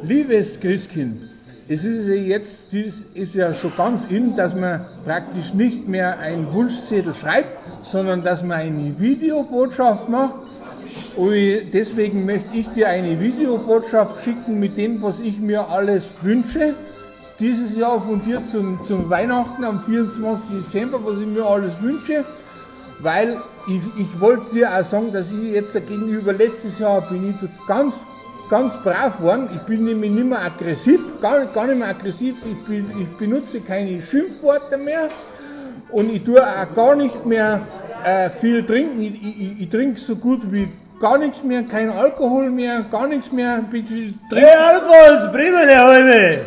Liebes Christkind, es ist ja jetzt, dies ist ja schon ganz in, dass man praktisch nicht mehr einen Wunschzettel schreibt, sondern dass man eine Videobotschaft macht. Und deswegen möchte ich dir eine Videobotschaft schicken mit dem, was ich mir alles wünsche. Dieses Jahr von dir zum Weihnachten am 24. Dezember, was ich mir alles wünsche. Weil ich wollte dir auch sagen, dass ich jetzt gegenüber letztes Jahr bin ich ganz, ganz brav geworden. Ich bin nämlich nicht mehr aggressiv, gar nicht mehr aggressiv. Ich benutze keine Schimpfworte mehr und ich tue auch gar nicht mehr viel trinken. Ich trinke so gut wie gar nichts mehr, kein Alkohol mehr, gar nichts mehr. Bitte Hey Alfons, Primele heute!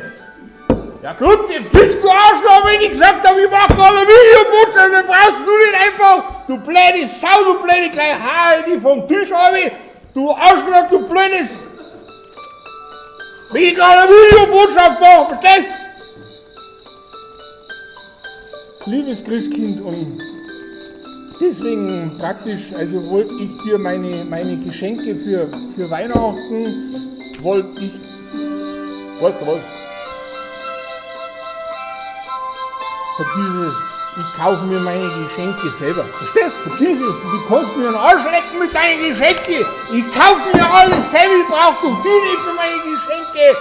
Ja Klutzi, fix du Arschloch, wenn ich gesagt habe, ich mach gerade eine Videobotschaft, dann brauchst du nicht einfach, du blöde Sau, du blöde gleich Haare, die vom Tisch habe, du Arschloch, du blödes. Wenn ich gerade eine Videobotschaft mache, verstehst? Liebes Christkind, und deswegen praktisch, also wollte ich dir meine Geschenke für Weihnachten, wollte ich, weißt du was? Vergiss es, ich kaufe mir meine Geschenke selber. Verstehst? Vergiss es, du kannst mir einen Arsch lecken mit deinen Geschenken. Ich kaufe mir alles selber, ich brauch doch die nicht für meine Geschenke.